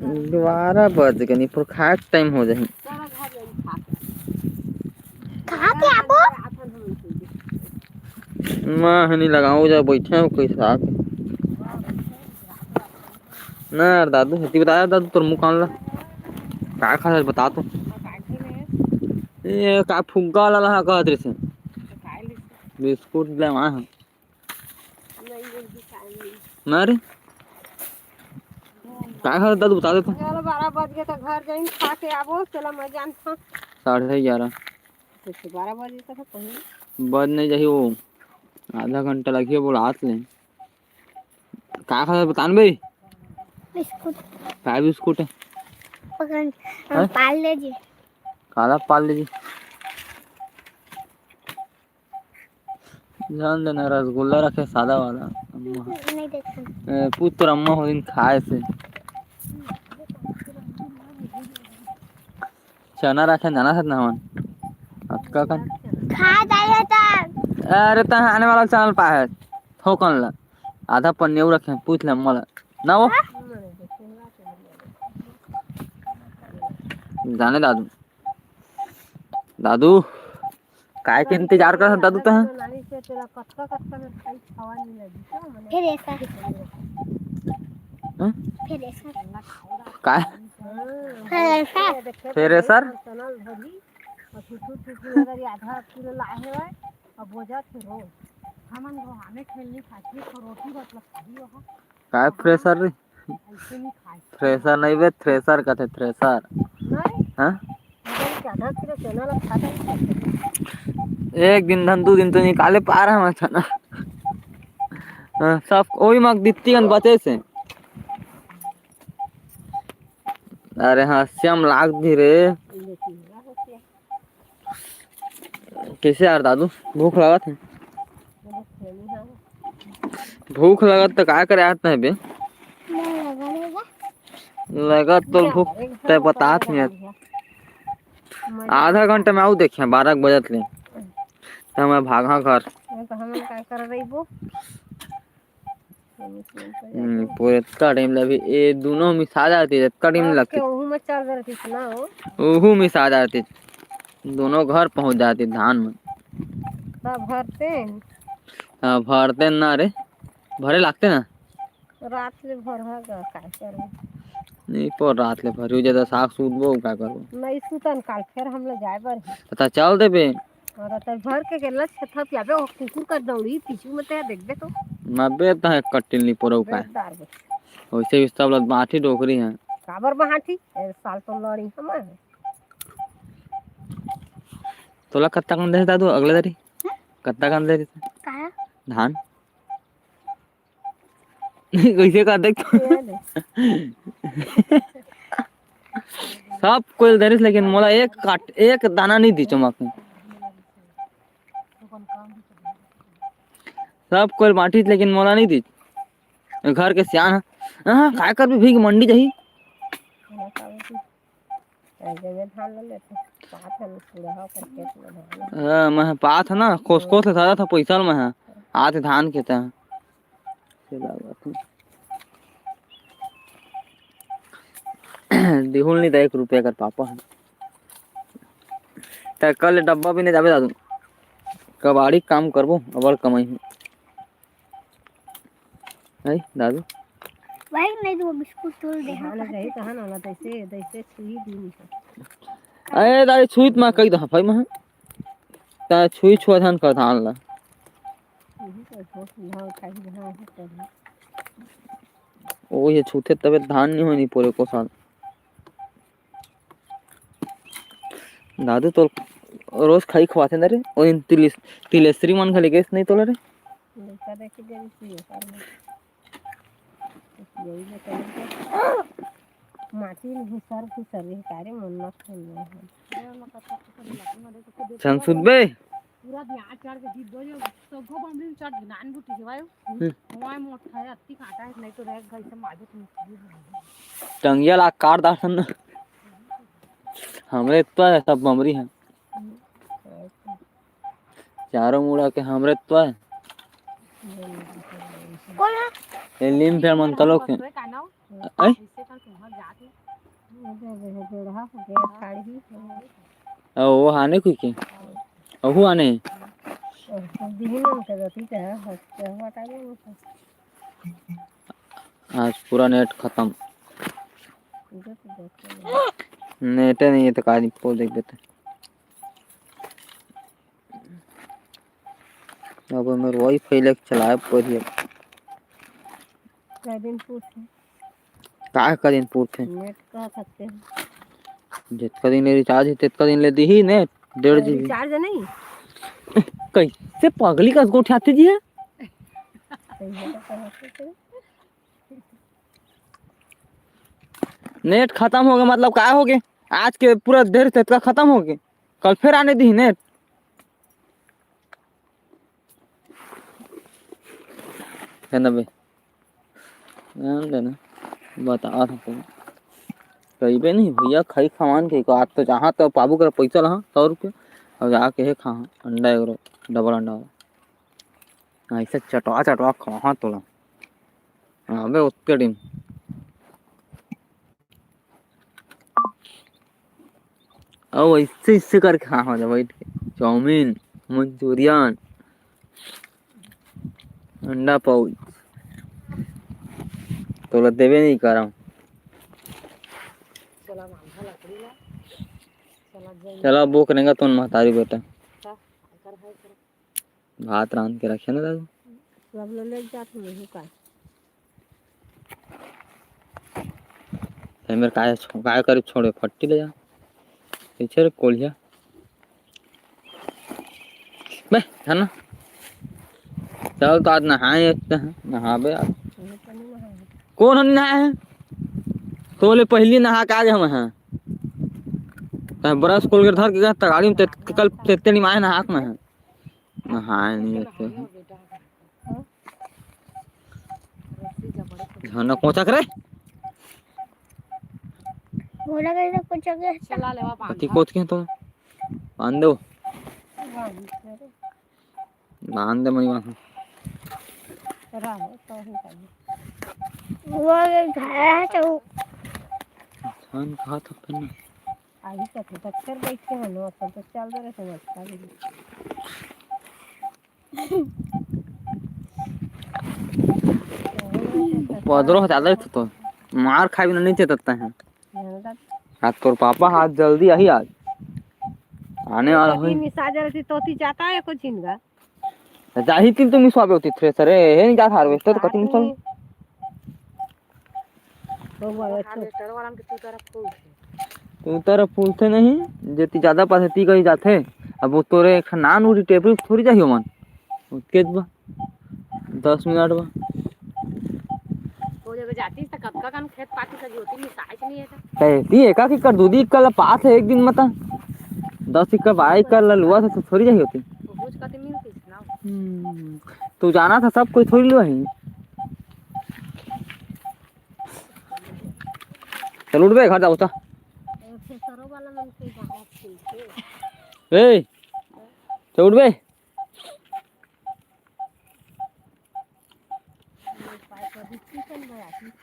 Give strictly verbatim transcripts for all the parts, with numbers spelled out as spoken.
बारह बज गे, निपोर खाए के टाइम हो जाही। कहाँ के आबो? मैं हनी लगाऊं जा, बैठे हो कैसे आके। ना यार दादू, हती बता यार दादू, तोर मुंह कान ला। का खा बता तो। ये का फुग्गा वाला रहा कहत रहे से। बिस्कुट ले वहाँ। ना रे। का खात दादू, बता दे तो। चलो, बारह बज गे त घर जाइन, खा के आबो। चलो, मैं जानथों। साढ़े ग्यारह। तो बारह बजे तक कहीं। बज नहीं जाही वो, आधा घंटा लगिए बोलात ले। का खात बता न बे? बिस्कुट। का बिस्कुट है? पकड़, हाँ? पार्ले जी। काला पार्ले जी? जान देना, रसगुल्ला रखे सादा वाला। अम्मा। नहीं देखा। ए, पूछ तोर अम्मा हो दिन खाए से। चना रखे जाना है ना हमन। अतका कन। खा जाइए त। अरे, त आने वाला चैनल पा है। थोकन ला। आधा पन्नी अउ रखे, पूछ ले अम्मा ला। ना वो? हाँ? जाने दादू। दादू, काय के इंतजार करत हस दादू तैं? नानी से तेला कतका कतका में खाई, खावा नहीं लगी। फिर ऐसा। हाँ? फिर ऐसा। काय? हाँ। फिर ऐसा। फिर ऐसा? चैनल भरी, और छुटू छुटू अगर आधा किलो लाए हुए, अब बोजा थे रोज। हमन रोहाने खेलनी खाती, तो रोटी मतलब खाई वहाँ। काय फ्रेशर रे? ऐसे नहीं खाई। फ्रेशर नहीं बे, थ्रेशर कथे, थ्रेशर। नहीं। हाँ? मतलब कि आधा किलो चना ला खाता है। एक दिन धन, दू दिन तो निकाले पा रहा हूँ चना। हाँ, सब ओही मग दित्ती कन बचे से। अरे हाँ, श्याम लाग दी रे। कैसे यार दादू, भूख लगत हे? भूख लगत त का करे आत नहीं बे? लगत तो भूख तैं बतात नहीं। आधा घंटा में आऊ देखे, बारह बजत ले। त मैं भागा घर। हमन का कर रही वो? हम्म, पूरे इतका टाइम लगी, ये दोनों मिसा जाती, इतका टाइम लगती। ओहू में चल जाती ना हो। ओहू मिसा जाती, दोनों घर पहुंच जाती धान में। तब भरते? हाँ, भरते ना रे, भरे लागते ना। रात ले भर है गा, काय करबो? नहीं, पर रात ले भरियो, ज्यादा साग सूतबो, का करबो? नहीं सूतन, काल फिर हम लोग जाए बर ही। त चल देबे। और त भर के गेला छथा पियाबे, ओ कुकुर का दौड़ी पीछू में ते देखबे तो। मबे त है कटिल नहीं पड़ो का। बेदार बे। वैसे भी सब लोग बाठी डोकरी हैं। काबर बाठी? ए साल तो लड़ी हमर। तोला कत्ता कन दे दादू अगले दरी? हैं? कत्ता कन दे? का? धान। कैसे का देख? ये ले। सब कोई धरिस, लेकिन मोला एक काट, एक दाना नहीं दी चमक। सब कोई बांटिस, लेकिन मोला नहीं दी। घर के सियान ह। हाँ, काय करबे, भीग मंडी जाही। जइसे धान ल लेथे, पात हन, पूरा हो कर खेत में धान। हाँ, मैं पात है ना, खोस खोस ले सारा था पैसा ल मैं। आते धान के ता। दिहुल नहीं था एक रुपया कर पापा है। त कल डब्बा भी नहीं जाबे दादू। कबाड़ी काम करबो, अबड़ कमाई हूँ। है दादू? भाई, नहीं तो वो बिस्कुट तोड़ दे। हाँ, ना जाही, कहाँ ना, ना, तैसे, तैसे छुई दी नहीं है। अरे दादी, छुई त मैं कही दो, भाई, मैं। ता छुई छुआ धान कर धान ला। यही तो है, धान खाई, धान है, तभी। ओ, ये छूते तबे धान नहीं होनी पूरे को साल। दादू तो रोज खाई खवाथे ना रे। ओ इन तिलिस-, तिलेश्वरी मन घले गेस नहीं तोला रे। लइका देखे जरी सी ओकर में। यही में चले गए। माटी में घुसर घुसर रही, तारे मन ना खेलना है। छन सुत बे। पूरा बिहार चढ़ के जीत दो, जो सगो बमरी में चढ़ के नान बूटी हेवायो। हम्म। हवाई मोट खाए, अत्ती काटा है, नहीं तो रह गई से माजत मुश्किल है। टंगिया ला काट दासन ना। हमरे तो है, सब बमरी है। चारों मुड़ा के हमरे तो है। कौन है? ये लीम फेर मन तलो के। का नाम? ऐ? इससे कल तुम्हारा जात है। जोड़हा हो गया, खाड़ी हो गया। अउ वो आने कोई के? अहू आने? अहू दिही नन के गति के है, हट के हटा दे उनको। आज पूरा नेट खतम। नेटे नहीं है तो का पोल देख देते। अब हमर वाईफाई लेके चलाए पड़ी अब। कै दिन पूछे? का का दिन पूछे? नेट का सकते हैं? जितका दिन ले रिचार्ज है, तितका दिन ले दीही नेट, डेढ़ जीबी। रिचार्ज नहीं? कैसे पगली कस गोठियाती जी है? नेट खतम हो गया, मतलब का हो गया? आज के पूरा देर तितका खतम हो गया, कल फिर आने दीही नेट। है ना बे? जान लेना, बता था तुम। कहिबे नहीं भैया, खाई खवान के आज तो जहाँ तो पाबू कर पैसा लहा सौ रुपया, और जाके हे खा अंडा एगो डबल अंडा वाला। ऐसे चटवा चटवा खवा तोला। अबे उतके दिन। अउ ऐसे, ऐसे करके खा हो जा बैठ के। चाउमीन, मंचूरियन, अंडा पाउच। तोला देबे नहीं करम। चला बोक रेंगा तोन महतारी बेटा। भात रांध के रखे ना दादा। सब ले, ले जात हूँ मैं का। ए मेर काय छो-, काय करे छोड़े, फट्टी ले जा। पीछे रे कोलिया। बे, है ना? चल तो आज नहाए एक तो है, नहाबे आज। कौन हम नहाए हैं? तोले पहली नहा के आ गए हम हैं। तैं ब्रश कोलगेट धर के गए, तगाड़ी में ते-, कल ते-, तेरी माए नहा के मैं हैं। नहाए नहीं है तो। ध्यान कोचा करे। बोला गया था कोचा गया। चला लेवा बांध। अति कोच के तो बांध दो। बांध दे। बांध दे मई वहाँ। वो घर है तो। धान कहा था पहले। आही कथे, टक्कर बैठ के हनो, अपन तो चल दे रहे, समझता भी नहीं। पदरो ज्यादा ही तो, तो मार खाए बिना नहीं चेतता है। हाँ, तो आज तोर पापा हाथ जल्दी आही आज। आने वाला होई। मिसा जलती तोती जाता है कुछ इनका। जाही तीन तो मिसवाबे होती थ्रेसर, ए, ए नहीं जात हार्वेस्टर तो कति मिसवाबे। तो वो हार्वेस्टर वाला के तू तरफ फूल थे। तू तरफ फूल थे नहीं, जेती ज्यादा पास ती गई जाथे। अब वो तोरे एक नान उरी टेबल थोड़ी जाही ओमन। उतके बा। दस मिनट बा। वो जब जाती त कतका कन खेत पाती का जोती मिसाइज नहीं है त। ते ती एका की कर दूधी कल पास है एक दिन मता। दस एकड़ बारह एकड़ ला लुआ था तो थोड़ी जाही होती। तो कुछ कते मिलती ना। हम्म, तू जाना था सब कोई थोड़ी लुआ है। चल उठ बे, घर जाओ ता। ए, चल उठ बे।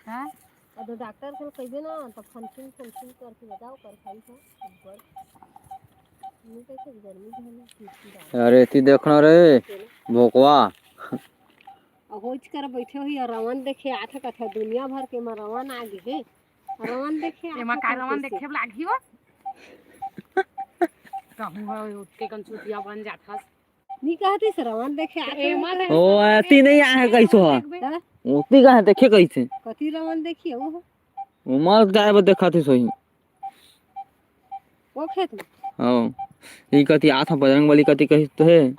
हाँ? अउ तो डॉक्टर को कहिबे ना, तो फंसिंग, फंसिंग करके बताओ, कर खाई था, ऊपर। नहीं कैसे गर्मी झेलना, किसकी रात। अरे, ती देखना रे, भोकवा। अउ होच कर बैठे हुई, अउ रवन देखे आथे, कथा दुनिया भर के मा रवन आ गे हे। रवन देखे आथे, एमा का रवन देखे लागही हो? कहूँ हो, उतके कन चुतिया बन जाथस। नी कहती से रवन देखे आथे। एमा ले ओ, अति नहीं आए कैसो ह। हाँ? ओती कहाँ देखे कैसे? कति रवन देखिए वो? उमर जाए बर देखा थे सोही। वो खेत में? हाँ। ई कति आथा बजरंग बली कति कही तो है।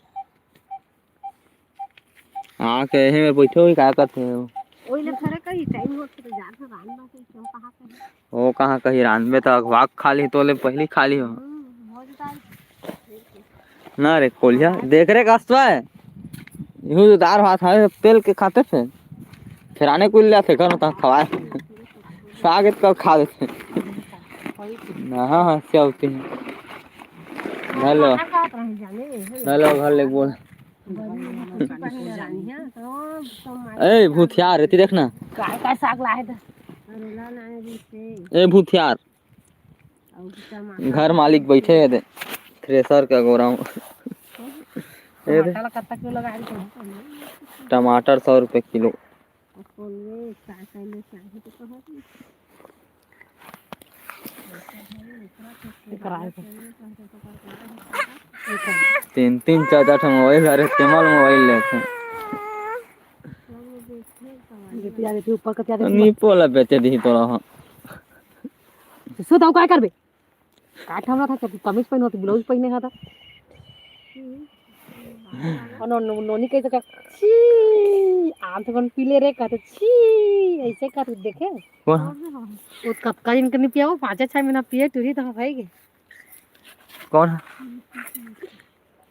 आके एहे में बैठे हुई का करते हो? ओई ले खड़े कही, टाइम होत तो जात रान ना के क्यों कहा कही? ओ कहाँ कही रांधबे त अगवा के खा ली, तोले पहली खा ली हो। हम्म, मजेदार। ना रे कोलिया, देख रे कस्तवा है। यहू जो दार भात है, तेल के खाते थे। फिर आने को ले आते घर में तो खवाए। साग इतना खा देते। ना, हाँ, हाँ, क्या होती है? हेलो। हेलो, घर ले बोल। ए, भूथियार, एती देखना। काय, काय साग लाए थे? ए, भूथियार। घर मालिक बैठे हे दे, थ्रेसर के गोरा म। ए दे, टमाटर ला कत्ता किलो लगा रही है? टमाटर सौ रुपये किलो। तीन तीन चार चार ठो मोबाइल, अरे तेमल मोबाइल लेथे। ऊपर का क्या देखी? निपो ला बेचे दी तोला, हाँ। सो दाऊ काय करबे? का ठमरा था, कमीज पहन होती, ब्लाउज पहने था। और नो-, नो-, नोनी कह सका, "छी, आंत कौन पीले रे?" कहते, "छी," ऐसे कहते, देखे? कौन? वो कतका दिन के नहीं पिया, वो पाँच छह महीना पिए, टूरी तो भाई के। कौन है?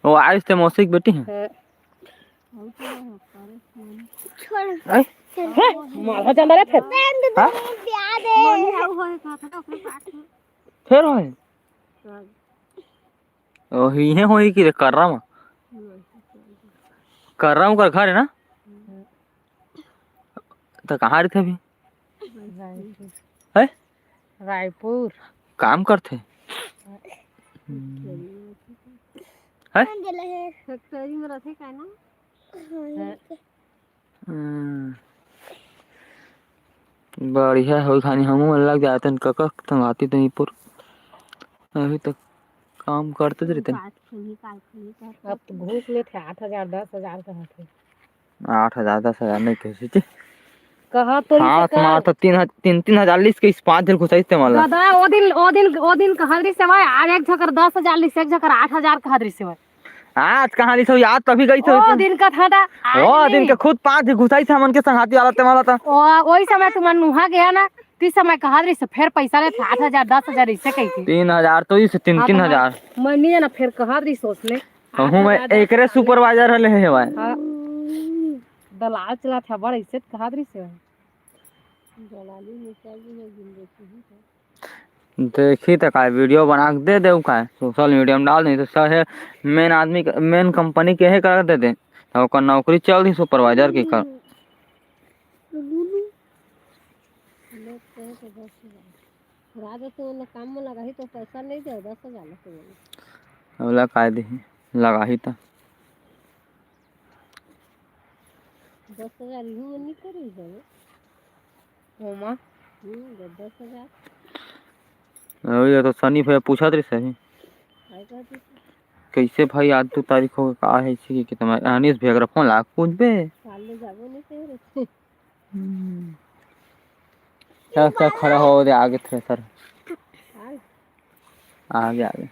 वो आयुष ते मौसी की बेटी है? हाँ। छोड़। हैं? मारा चंदा रे फिर। हाँ? फिर होए? ओ, इहे होई कि रे, कर्रा म? कर्रा म ओकर घर है ना? तो कहाँ रहिथे अभी? रायपुर। हैं? रायपुर। काम करथे? हैं? फैक्ट्री में रहिथे का ना? हाँ। हम्म। बढ़िया हो खानी, हमू मन लग जातन कका संगाती तो निपुर। अभी तक काम करते तो रहते। अब तो घूस लेथे आठ हजार, दस हजार कहत हे। आठ हजार, दस हजार नहीं कहे सीटी। कहा तो हाँ, तुम्हारा तो तीन हज-, तीन, तीन हजार लिस के इस पाँच दिन घुसाई ते मला। दादा, ओ दिन, ओ दिन, ओ दिन कहत रहिस हे भाई, आज एक झकर दस हजार लिस, एक झकर आठ हजार कहत रहिस हे भाई। आज कहाँ लिस हो याद तभी गई थी ओ तो। दिन का था दा, आज ओ दिन नहीं। के खुद पाँच दिन घुसाई थे हमन के संगाती वाला ते मला था। ओ, वही समय तुमन नुहा गया ना, तीस समय कहत रहिस हे, फिर पैसा लेथे आठ हजार, दस हजार इसे कही थी। तीन हजार तो इसे तीन, हाँ, तीन तो हजार। मैं नहीं जाना, फिर कहत रहिस हे उसने। कहूँ मैं एकरे supervisor हले हे भाई। हाँ। दलाल चला था बड़ा इज्जत कहा दृश्य है। दलाली में चल रही है जिंदगी ही है। देखी त काय video बना के दे दे काय social media में डाल नहीं तो सर है main आदमी main company के है कर दे दे तो ओकर नौकरी चल रही supervisor के कर। लोग कहे तो दस हजार। राजा तो ओला काम में लगाही तो पैसा नहीं दे, दस हजार ला तो बोले। ओला काय देही, लगाही त। दस हजार इहू में नहीं करी जावे। ओमा? हम्म, दस, दस हजार। अरे, ये तो सनी भैया पूछत रहिस हे। काय कहत रहिस? कैसे भाई, आज दो तारीख हो गए, का है इसी की कितना? अनिस भैया अगर फोन लाग पूछबे। काले जाबो नहीं कह रहे। हम्म। चल, चल, खड़ा हो दे, आगे थ्रेसर। आगे, आगे।